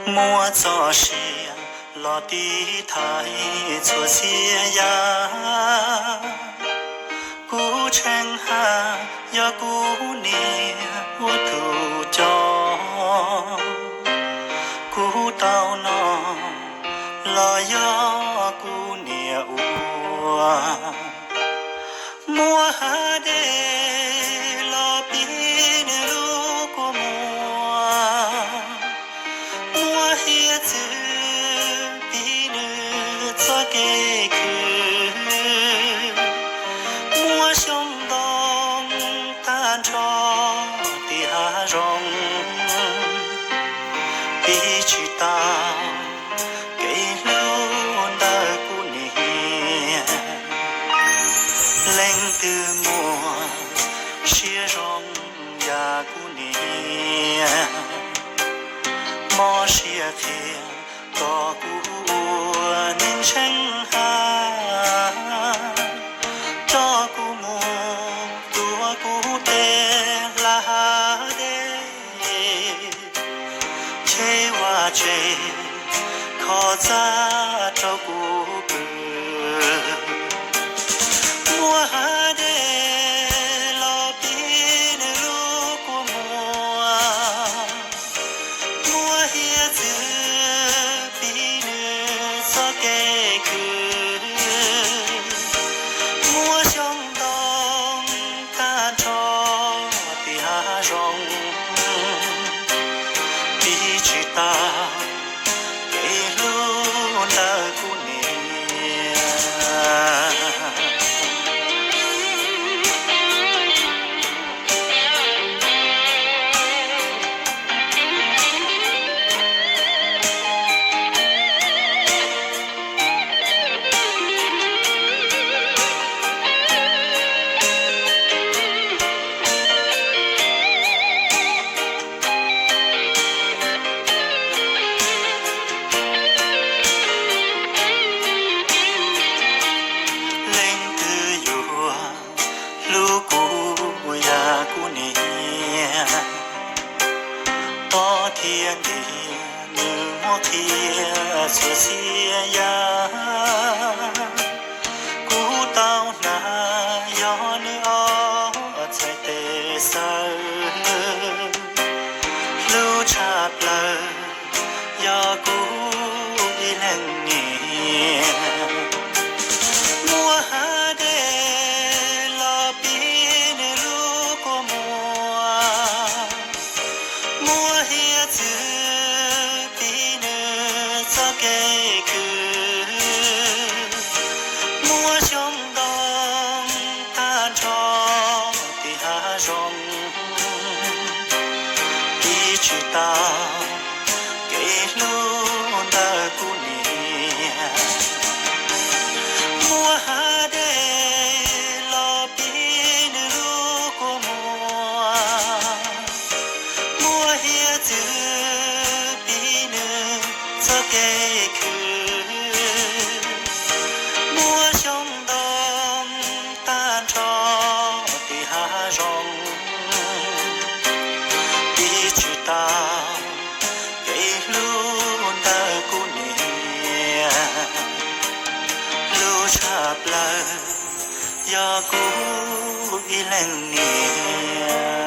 Muab txoj sia los tiv thaiv txhua txhia yam. Kuv tsheej haj yog kuv niam ua tus coj, kuv tau noj los yog kuv niam ua. Muab hav dej los pib nws lub kua muag, muab hiav txwv pib nws txoj kev khwv, muab xyoob ntoo tag nrho tim hav zoov, pib tsis tau kev hlub ntawm kuv niam. Leej twg muaj siab zoo yam kuv niam, mob siab qhia kom kuv ua neeg tsheej haj, coj kuv mus tuav kuv tej hlab hav dej, cheb vaj tse kho txaj rau kuv pw. Muab hav dej los pib nws lub kua muag, muab hiav txwv pib nws txoj kev khwv, muab xyoob ntoo tag nrho tim hav zoov, pib tsis tau kev hlub ntawm kuv niam. Leej twg yuav hlub kuv yam kuv niam, tob thiab nti nws muab qhia txhua txhia yam. Kuv tau hnav yog nws ob txhais tes xawb, hlub tshaj plaws yog kuv ib leeg niam. Muab hav dej los pib nws lub kua muag, muab hiav txwv pib nws txoj kev khwv, muab xyoob ntoo tag nrho tim hav zoov, pib tsis tau kev hlub ntawm kuv niam. Muab hav dej los pib nws lub kua muag, muab hiav txwv pib nws txoj kev khwv, muab xyoob ntoo tag nrho tim hav zoov, pib tsis tau kev hlub ntawm kuv niam. Hlub tshaj plaws yog kuv ib leeg niam.